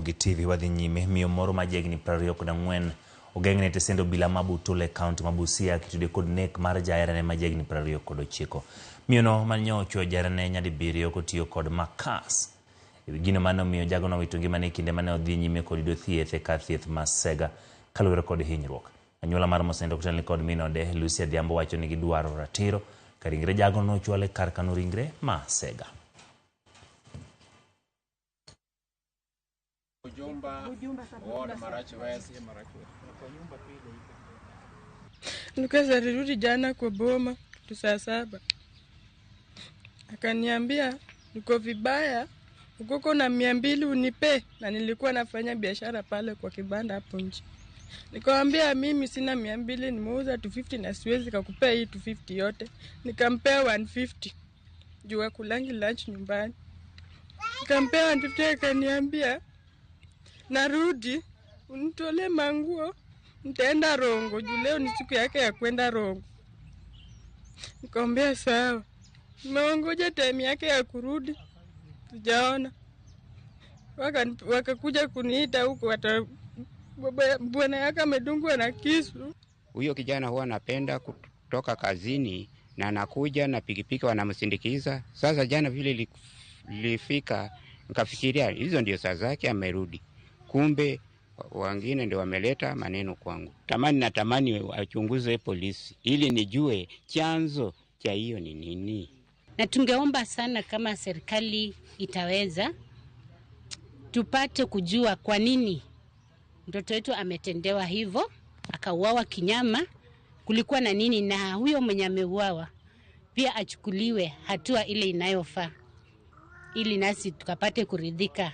TV wadhi nyime. Miyo moro ma jahigni 24 ogeng'ne e tesend obila ma Butula e kaunti ma Busia kitude kod nek mar jaherane ma jahigni 29. Miyono mane ochuoyo jaherane nyadibiriyo kotiyo kod makas. Ewi gino mane omiyo jagono owito ngimane e kinde mane odhi nyime kod yudo thieth e kar thieth ma Sega kaluwore kod hinyruok. Anyuola mar mosenindo kotelne kod min ode Lucy Adhiambo wacho ni gidwaro ratiro ka ringre jagono nochwal e kar kano ringre ma Sega. Bujumba, Ward Marachi West. Lucas alirudi jana kwa boma kitu saa 7, akaniambia niko vibaya, ukoko na 200 unipe, na nilikuwa nafanya biashara pale kwa kibanda hapo nje. Nikamwambia mimi sina 200, nimeuza 250 na siwezi kakupea hii 250 yote. Nikampea 150 juu akulangi lunch nyumbani. Nikampea 150, akaniambia narudi unitolee manguo, nitaenda Rongo juu leo ni siku yake ya kwenda Rongo. Nikamwambia sawa. Nimeongoja time yake ya kurudi, sijaona. Wakakuja kuniita huko, hata bwana yake amedungwa na kisu. Huyo kijana huwa anapenda kutoka kazini na anakuja na pikipiki, wanamsindikiza. Sasa jana vile lifika, nikafikiria hizo ndio saa zake, amerudi. Kumbe wengine ndio wameleta maneno kwangu. Tamani natamani wachunguze polisi ili nijue chanzo cha hiyo ni nini. Na tungeomba sana kama serikali itaweza tupate kujua kwa nini mtoto wetu ametendewa hivyo, akauawa kinyama, kulikuwa na nini, na huyo mwenye ameuawa pia achukuliwe hatua ile inayofaa ili nasi tukapate kuridhika.